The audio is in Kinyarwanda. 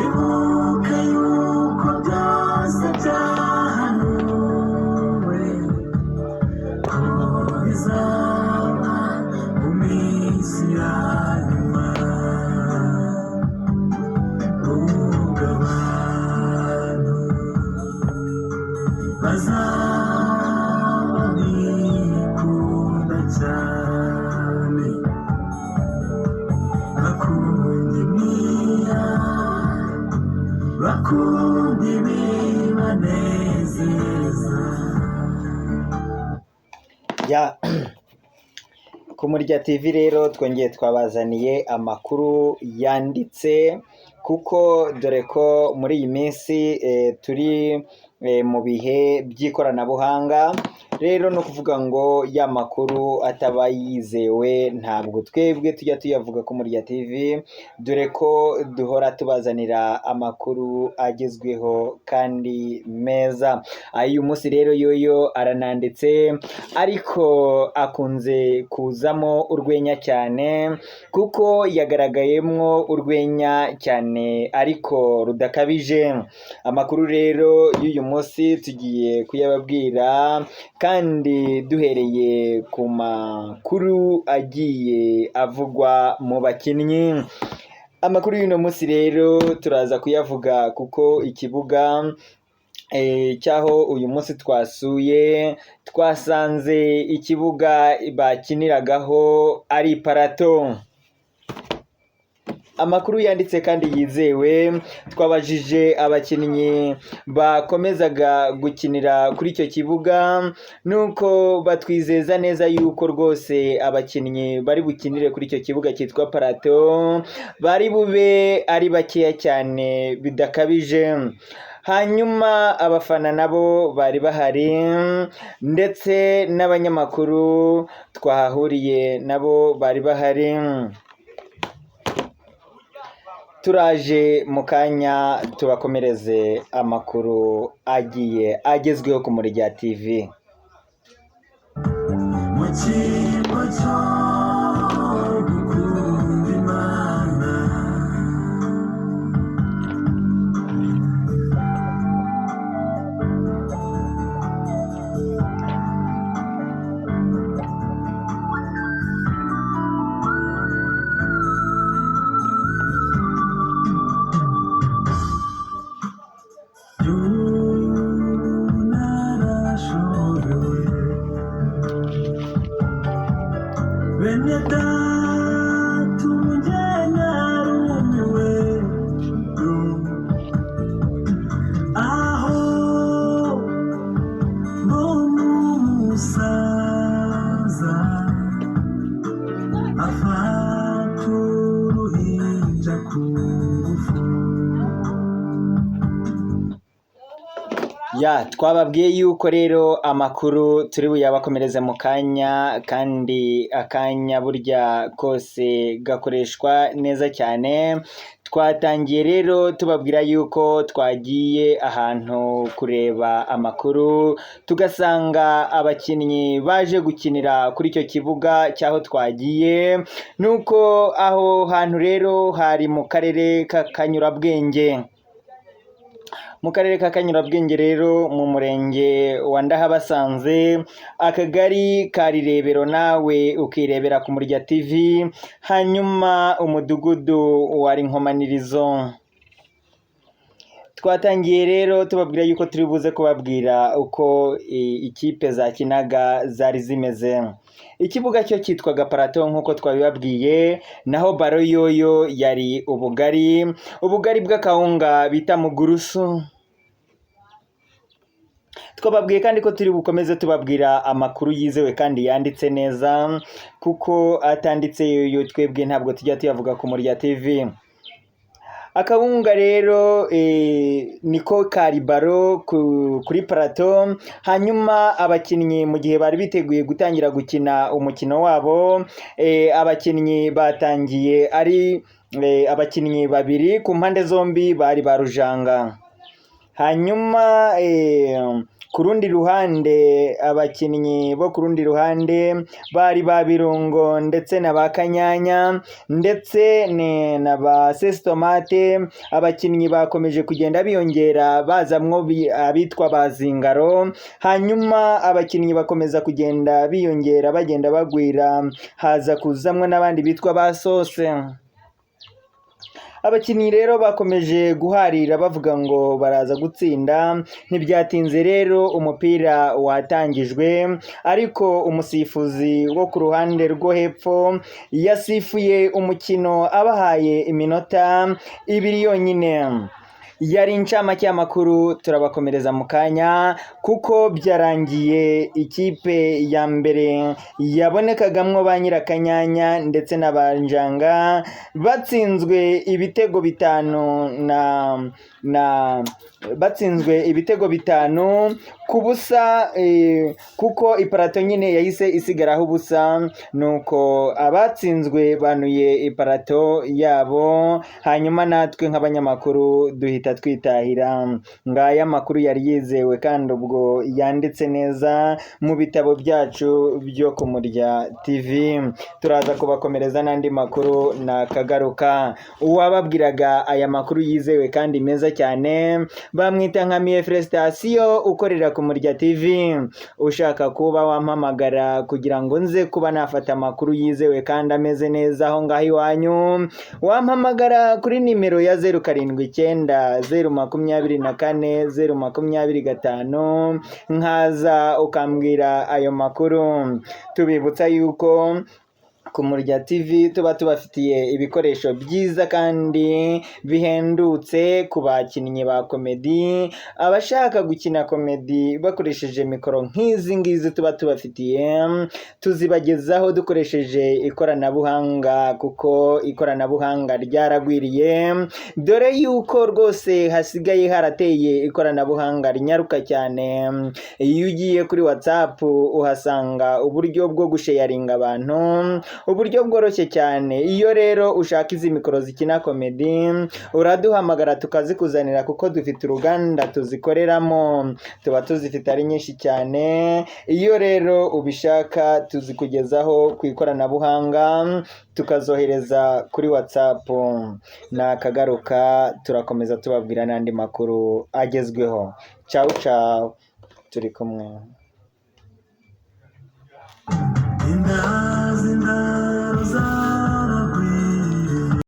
Ibuka yuko byose byahanuwe ko bizaba mu minsi ya nyuma, ubwo abantu bazaba bikunda cyane, bakunda imiya, bakunda ibibanezeza. Ya, ku Murya TV rero twongeye twabazaniye amakuru yanditse, kuko dore ko muri iyi minsi turi mu bihe by'ikoranabuhanga. Rero ni ukuvuga ngo ya makuru ataba yizewe ntabwo twebwe tujya tuyavuga ku Murya TV, dore ko duhora tubazanira amakuru agezweho kandi meza. Ay'uyu munsi rero yoyo arananditse, ariko akunze kuzamo urwenya cyane, kuko yagaragayemwo urwenya cyane ariko rudakabije. Amakuru rero y'uyu munsi tugiye kuyababwira kandi duhereye ku makuru agiye avugwa mu bakinnyi. Amakuru y'uno munsi rero turaza kuyavuga kuko ikibuga cy'aho uyu munsi twasuye, twasanze ikibuga bakiniragaho ari iparato. Amakuru yanditse kandi yizewe, twabajije abakinnyi bakomezaga gukinira kuri icyo kibuga, nuko batwizeza neza yuko rwose abakinnyi bari bukinire kuri icyo kibuga cyitwa Parato bari bube ari bakeya cyane bidakabije. Hanyuma abafana nabo bari bahari, ndetse n'abanyamakuru twahahuriye nabo bari bahari. Turaje mu kanya tubakomereze amakuru agiye agezweho ku Murya TV. Mu cyimbo cyo gukunda Imana, narashobewe, bene data ubu njye narumiwe, aho mbona umusaza afata uruhinja ku ngufu. Ya, twababwiye yuko rero amakuru turi buyabakomereze mu kanya, kandi akanya burya kose gakoreshwa neza cyane. Twatangiye rero tubabwira yuko twagiye ahantu kureba amakuru, tugasanga abakinnyi baje gukinira kuri icyo kibuga cy'aho twagiye, nuko aho hantu rero hari mu karere ka Kanyurabwenge. Mu karere ka Kanyurabwenge rero, mu murenge wa Ndahabasanze, akagari ka Rirebero, nawe ukirebera ku Murya TV, hanyuma umudugudu wa Nkomanirizo. Twatangiye rero tubabwira yuko turi buze kubabwira uko ikipe zakinaga zari zimeze. Ikibuga cyo cyitwaga Parato nk'uko twabibabwiye, naho baro yoyo yari ubugari, ubugari bw'akawunga bita mugurusu. Twababwiye kandi ko turi bukomeze tubabwira amakuru yizewe kandi yanditse neza, kuko atanditse yoyo twebwe ntabwo tujya tuyavuga ku Murya TV. Akawunga rero niko kari baro kuri Parato, hanyuma abakinnyi mu gihe bari biteguye gutangira gukina umukino wabo, abakinnyi batangiye ari abakinnyi babiri ku mpande zombi bari ba Rujanga. Hanyuma ku rundi ruhande, abakinnyi bo ku rundi ruhande bari ba Birungo ndetse na ba Kanyanya ndetse na ba Sesitomate. Abakinnyi bakomeje kugenda biyongera bazamwo abitwa ba Zingaro. Hanyuma abakinnyi bakomeza kugenda biyongera, bagenda bagwira, haza kuzamwo n'abandi bitwa ba Sose. Abakinnyi rero bakomeje guharira bavuga ngo baraza gutsinda. Ntibyatinze rero umupira watangijwe, ariko umusifuzi wo ku ruhande rwo hepfo yasifuye umukino abahaye iminota 2 yonyine. Yari incamake y'amakuru, turabakomereza mu kanya kuko byarangiye ikipe ya mbere yabonekagamwo ba Nyirakanyanya ndetse na ba Njanga batsinzwe ibitego 5 na batsinzwe ibitego 5 ku busa, kuko iparato nyine yahise isigaraho ubusa. Nuko abatsinzwe banuye iparato yabo, hanyuma natwe nk'abanyamakuru duhita twitahira. Ngaya amakuru yari yizewe kandi ubwo yanditse neza mu bitabo byacu byo ku Murya TV. Turaza kubakomereza n'andi makuru nakagaruka. Uwababwiraga aya makuru yizewe kandi meza cyane bamwita nka Miye Felicitation ukorera ku Murya TV. Ushaka kuba wampamagara kugira ngo nze kuba nafata amakuru yizewe kandi ameze neza aho ngaho iwanyu, wampamagara kuri nimero ya 079 024 025, nkaza ukambwira ayo makuru. Tubibutsa yuko ku Murya TV tuba tubafitiye ibikoresho byiza kandi bihendutse ku bakinnyi ba komedi, abashaka gukina komedi bakoresheje mikoro nk'izi ngizi tuba tubafitiye, tuzibagezaho dukoresheje ikoranabuhanga kuko ikoranabuhanga ryaragwiriye, dore yuko rwose hasigaye harateye ikoranabuhanga rinyaruka cyane. Iyo ugiye kuri WhatsApp uhasanga uburyo bwo gusheyaringa abantu, uburyo bworoshye cyane. Iyo rero ushaka izi mikoro zikina komedi uraduhamagara tukazikuzanira kuko dufite uruganda tuzikoreramo, tuba tuzifite ari nyinshi cyane. Iyo rero ubishaka tuzikugezaho ku ikoranabuhanga, tukazohereza kuri WhatsApp. Nakagaruka turakomeza tubabwira n'andi makuru agezweho. Ciao ciao, turi kumwe.